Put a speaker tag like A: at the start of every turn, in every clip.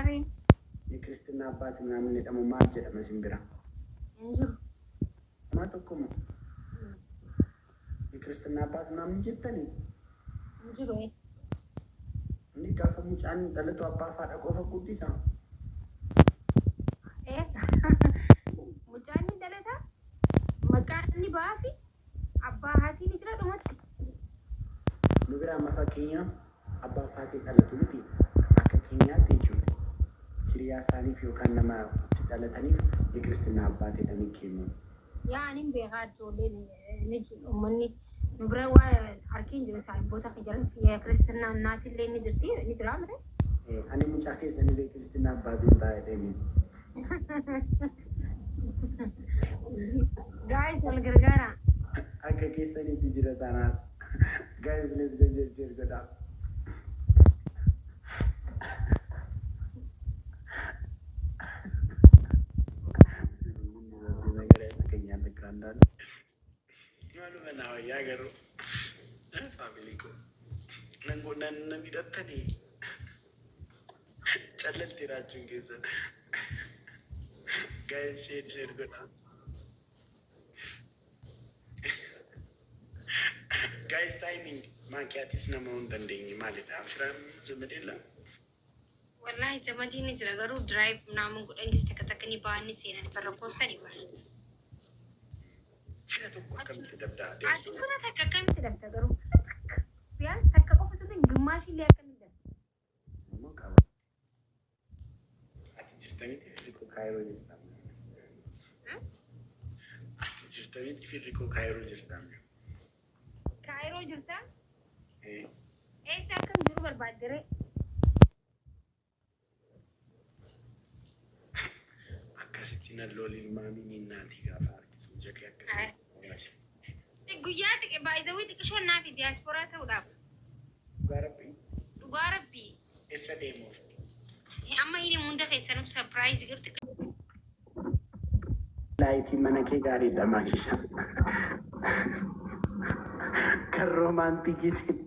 A: Harreen.
B: የክርስትና አባት ምናምን jedhamu maal jedhama isin bira?
A: Hin jiru.
B: Maa tokkomo የክርስትና አባት ምናምን jettanii?
A: Hin jiru.
B: Inni gaafa mucaan dhalatu abbaa fi haadha qofa guddisa.
A: Mucaan ni dhalata. Maqaan ni ba'aa fi abbaa haatii ni jira dhumatti.
B: Nu bira amma fakkeenyaaf abbaa fi haati dhalatu miti, akka keenyaatti jechuudha. Hiriyaa isaaniif yookaan nama itti dhalataniif የክርስትና አባት jedhanii kennu.
A: Yaa, ani beekaa, ijoolleen ni uummanni nu bira waa harkiin jiru saayinboota akka jiran የክርስትና እናት illee ni jirti, ni jira mire.
B: Ani mucaa keessanillee ክርስትና abbaatiin taa'ee deemu.
A: Guys, wal gargaara.
B: Akka keessanitti jira taanaan. Guys, let's go, share share godhaa. ነገር ያስቀኛል እኮ አንዳንድ። Maaluma naa wayyaa garuu family koo nan nan nan hidhattanii callalti raachuun keessan. Guys, share share godhaa. Guys, timing maakiyaatis nama hin dandeenye maalidha? Firaan ዘመድ የለም?
A: Wallahi zamadiin ni jira, garuu drive ምናምን godhan gis takka takka ni ba'anii seenan barra koosanii bara.
B: Fira tokko akkamitti dabdaa?
A: Ati fira takka akkamitti dabda garuu? Fira takka ቢያንስ takka qofa sun ግማሽ illee akkamitti dabda?
B: Immoo qaba. Ati jirtanitti firri koo Kaayiroo jirta. Ati jirtanitti firri koo Kaayiroo jirta.
A: Kaayiroo jirta? Eessa akkam jiru barbaaddere?
B: Akkasitti nan loliin maamiin innaatii gaafa argitu jakee akkasii.
A: Guyyaa xiqqe baay'ee xiqqishoon naa fi diyaasporaa ta'uudhaaf.
B: Dhugaa Rabbii?
A: Dhugaa Rabbii.
B: Eessa deemuuf?
A: Amma hin hunda keessanuu surprise garuu xiqqoo.
B: Light mana kee gaariidha maakisha. Kan romantic iitiin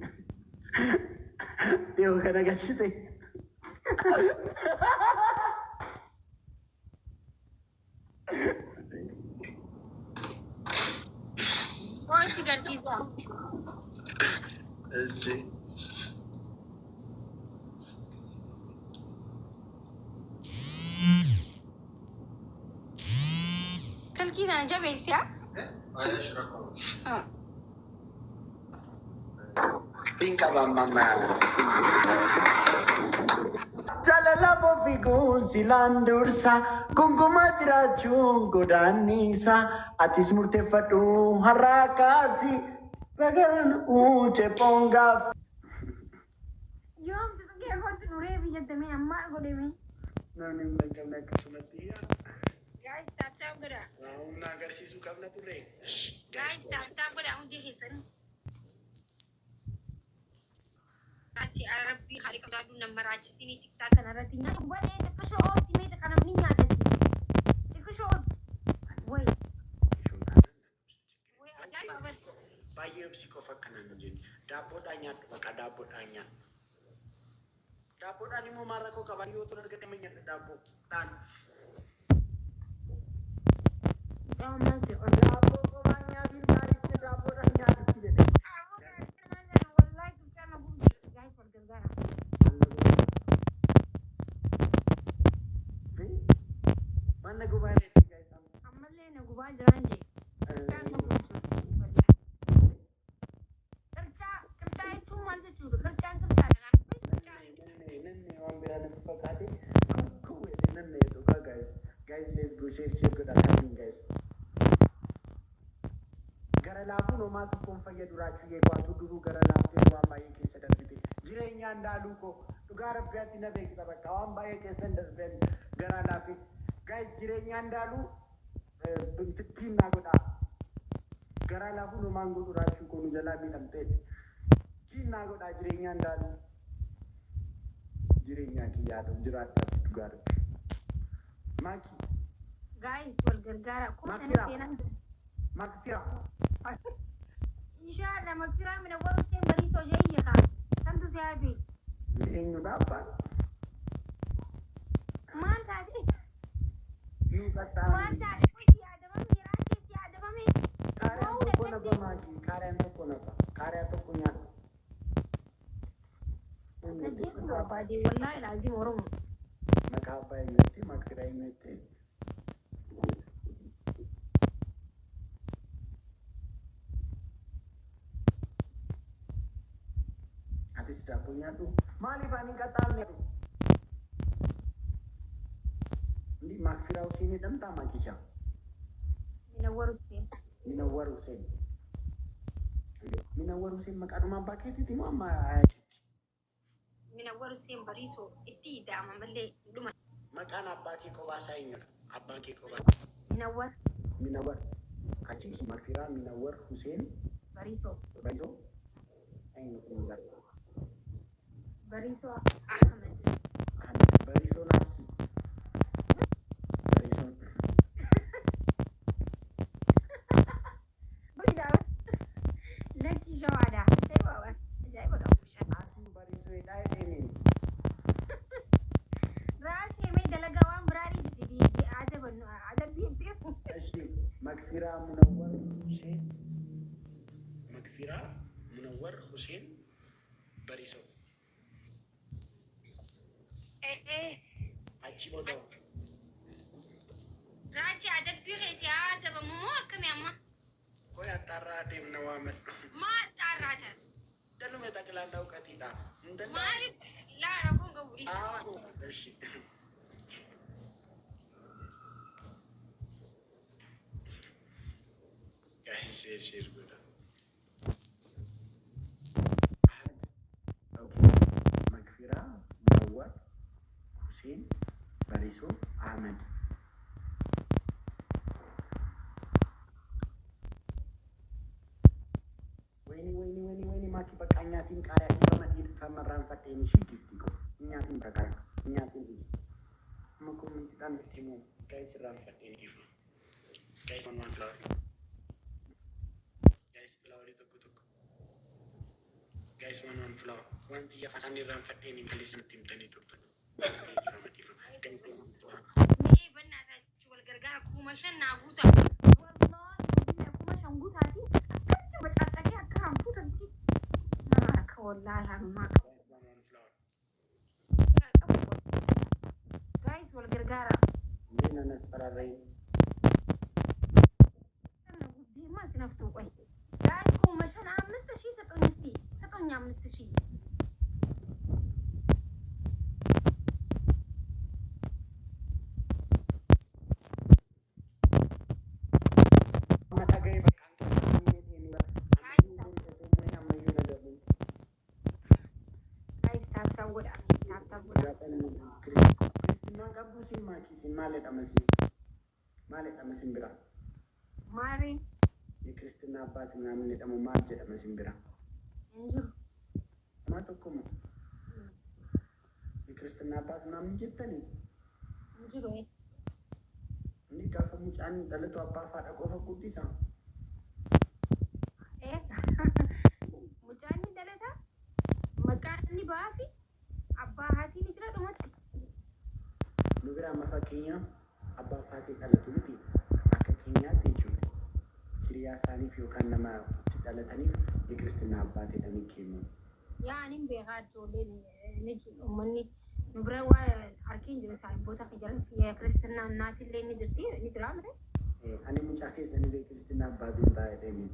B: dhiyoo kana galchite.
A: Wanti garsiisa.
B: እሺ.
A: Silkii kana jabeessiyaa.
B: Qaba amma. Jaalala fiiguun silaan dursa, gonkumaa jiraachuun godaannisa. Atis murteeffadhu har'aa kaasi bagaraan uute pongaaf.
A: Yoom si tuqee kootti nuree biyyattamee ammaa godhame.
B: Namni humna hin qabne akkasumatti
A: Guys, tap tap godhaa.
B: Humna agarsiisuu qabna turre.
A: Guys, tap tap godhaa hundi keessan. Achi Rabbii haali qabdu nama raachisini TikTok kanarratti nyaata godhee xiqqishoo oobsi mee xiqqa namni nyaatati. Xiqqishoo oobsi. Wayi. Wayi, ajaa'iba bara.
B: Baay'ee obsi qofa akkanaan hin jennu. Daabboodhaan nyaadhu, bakka daabboodhaan nyaadhu. Daabboodhaan immoo maal rakkoo qaba? Yoo tun argadhe nyaadha daabboodhaan. Daabboo qofaan nyaatiin gaarichi daabboodhaan nyaadhu jedhe.
A: Wallahi qircaa na gubu. Guys, wal gargaara.
B: Manna gubaa irratti guys.
A: Ammallee na gubaa jiraan jee. Qircaan na gubu. Qircaa, qircaa jechuun maal jechuudha? Qircaan qircaadha. Qircaa.
B: Nanne waan biraa natti fakkaate kukkuu jedhe nanne dhugaa. Guys, guys, let's go, share share godhaa kamiin guys. Gara laafuun homaa tokkoon fayyadu raachuu yeekwaatu duruu gara laaftee waan baay'ee keessa darbite. Jireenyaan daaluu koo dhugaa Rabbiyaatti na beekta, bakka waan baay'ee keessa hin darbeen gara laafe. Guys, jireenyaan daaluu pin naa godhaa. Gara laafuun homaan godhu raachuu koo nu jalaa miidhamtee. Pin naa godhaa jireenyaan daaluu. Jireenyaa kiyyaadha jiraadhaatti dhugaa Rabbi. Maaki.
A: Guys, wal gargaara. Kuma
B: Makfira.
A: seenan.
B: Makfira.
A: Inshallah makfiraa mina warra seen bariisoo jeeyya kaa. Santu si hafe.
B: Eenyudha abbaan? Nuu qaxxaamne.
A: Maal taate qoy si adabame raachee si adabame.
B: Qaariyaan
A: Mo'uu
B: tokko
A: dadhabde.
B: nafa maaki. Qaariyaan tokko nafa. Qaariyaa tokko nyaadhu.
A: Najjeetu barbaade wallaahi laazim Oromoo.
B: Maqaa abbaa eenyutti maqaa eenyutti. Atis daabboo nyaadhu. Maaliif ani hin qaxxaamne? Ndi Makfiraa Hussein jedhamtaa maakisha?
A: Minawwar Hussein.
B: Minawwar Hussein. Minawwar Hussein maqaadhuma abbaa keetiiti moo amma ayyaati?
A: Minawwar Hussein Bariisoo itti ida'ama malee dhuma.
B: Maqaan abbaa kee kophaa isaa eenyudha? Abbaan kee kophaa.
A: Minawwar
B: Minawwar. Achi Makfiraa Minawwar Hussein
A: Bariisoo.
B: Bariisoo eenyu kun jira?
A: Bariisoo Ahmed.
B: Bariisoon Arsii. Bariisoon.
A: Bariisaa lakkii shawaadha. Ajaa'iba ajaa'iba qabu bishaan.
B: Arsiin Bariisoo jedhaa jedheenii.
A: Raashee mee dalagaa waan biraa dhiisite adabannu adabbii
B: እሺ መክፊራ ሙነወር ሁሴን መክፊራ ሙነወር ሁሴን በሪሶ አቺ ቦታው
A: Raachee adabbii keessa adabamu moo akkami amma?
B: ቆይ አጣራ deemna waamadhu.
A: Maa xaarraata?
B: Dalume ጠቅላላ እውቀቲidhaaf እንትን
A: Maaliif laa rakkoon qabu dhiisa.
B: አዎ እሺ guys, share share godha. Okay, መክፊራ ሙነወር ሁሴን በሪሶ አህመድ። ወይኔ ወይኔ ወይኔ ወይኔ ማኪ በቃ nyaatiin ቃሪያ dhiifama dhiifama irraanfadheen ishii gifti ko nyaatiin በቃ nyaatiin dhiisi amma koomentiidhaan itti himu. Guys, irraanfadheen dhiifama. Guys, one one flower. Guys, flower tokko tokko. Guys, one one flower. Wanti afaan irraanfadheen hin kaleessa nutti himtanii turtan. Dhiifama dhiifama. Guys, one one flower.
A: Mee bannaatachi wal gargaara 5,000 naa guuta. Wallaahi 5,000 guutaati akkatti bacaacaqee akka hanfuutatti nama akka wallaahi hanumaa
B: Guys, one one flower.
A: qabu. Guys, wal gargaara.
B: እንዴት ነው ነስፈራራኝ?
A: Deemaa isin haftuu qoy. Guys, 5,000 5,000 ስጡኝ እስቲ ስጡኝ 5,000.
B: Mata ga'e በቃ ammayyuu nagabu.
A: Guys, tap tap godha tap tap godha.
B: Kristinaan qabdu sin maakisin maal jedhama sin maal jedhama sin bira?
A: Maariin
B: የክርስትና አባት ምናምን jedhamu maal jedhama sin bira?
A: Hin jiru.
B: Nama tokkomo የክርስትና አባት ምናምን jettanii?
A: Hin jiru.
B: Inni gaafa mucaan dhalatu abbaa fi haadha qofa guddisa.
A: Mucaan ni dhalata maqaan ni ba'aa fi abbaa haatii ni jira dhumatti.
B: Nu bira amma fakkeenyaaf abbaa fi haati dhalatu miti akka keenyaatti jechuudha. Hiriyaa isaaniif yookaan nama itti dhalataniif የክርስትና አባት jedhanii kennu.
A: Yaa anin beekaa ijoolleen ni jiru uummanni nu bira waa harkeen jiru saayimboota akka jiran የክርስትና እናት illee ni jirti ni jira mire.
B: Ani mucaa keessanii ክርስትና abbaatiin ta'a jedhanii.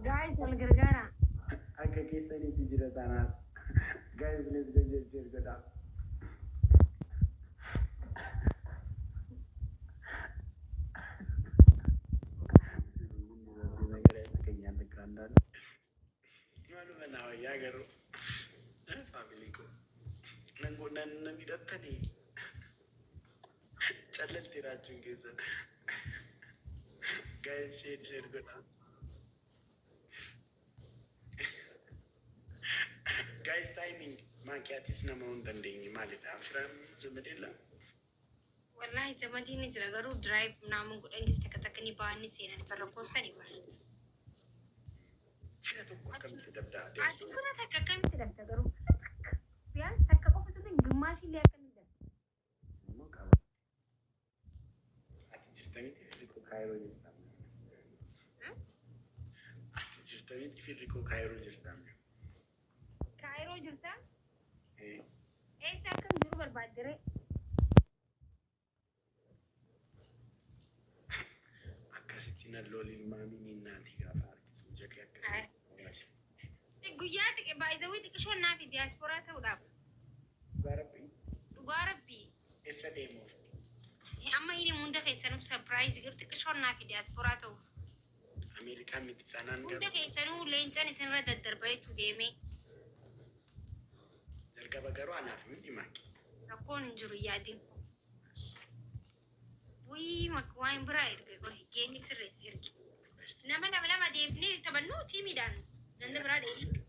A: Guys, wal gargaara.
B: Akka keessanitti jira taanaan. Guys, let's go, share share godhaa. ነገር ያስቀኛል እኮ አንዳንዱ። Maaluma naa wayyaa garuu family koo nan nan hidhattanii callatti raachuun keessan. Guys, share share godhaa. Guys, timing maakiyaatis nama hin dandeenye maalidha? Firaan ዘመድ የለም?
A: Wallahi zamadiin ni jira garuu drive ምናምን godhan gis takka takka ni ba'an ni seenan barrakkoofsani bara.
B: Fira tokko akkamitti dabdaa?
A: Ati fira takka akkamitti dhabda garuu? Fira takka ቢያንስ takka qofa sun ግማሽ illee akkamitti dhabda?
B: Kaayiroo jirta. Ati jirta miti, firri koo Kaayiroo jirta.
A: Kaayiroo jirta?
B: Eh.
A: Eessa akkam jiru barbaaddere?
B: Akkasitti nan loliin, maamiin hinnaati gaafa argitu jedhee akkasitti.
A: Guyyaa xiqqe baay'ee xiqqishoon naa fi diyaasporaa ta'uudhaaf.
B: Dhugaa Rabbii?
A: Dhugaa Rabbii.
B: Eessa deemuuf?
A: Amma inni hunda keessanuu surprise garuu xiqqishoon naa fi diyaasporaa ta'uuf.
B: Ameerikaa miti taanaan
A: Hunda
B: garuu
A: keessanuu leencan isinirra daddarba jechuu deemee.
B: Jalqaba garuu anaaf miti, maaki.
A: Rakkoon hin jiru, yaadin. Wayii, waan biraa erge, qoy geenyi sirreessi erge. Nama lama lama deemnee taphannu, tiimiidhaan ganda biraa deemnee.